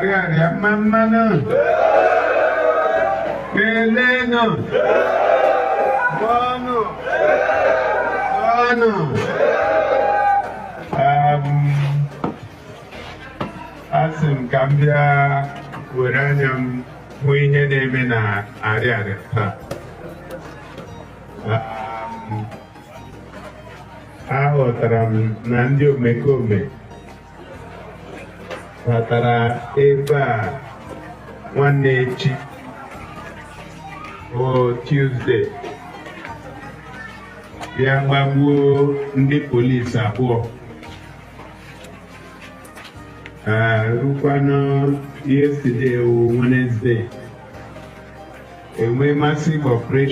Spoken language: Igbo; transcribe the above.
Ariaria, mma mma nụ. Kelenụ. Bọọnụ. Bọọnụ. Asị m ka m bịa were anya m hụ ihe na-eme na Ariaria taa. Aghọtara m na ndị omekome batara ebe a nwanne echi bụ Tuesday, bịa gbagbuo ndị polisi abụọ. Rukwanụ yesterday wụ Wednesday, enwe massive operation.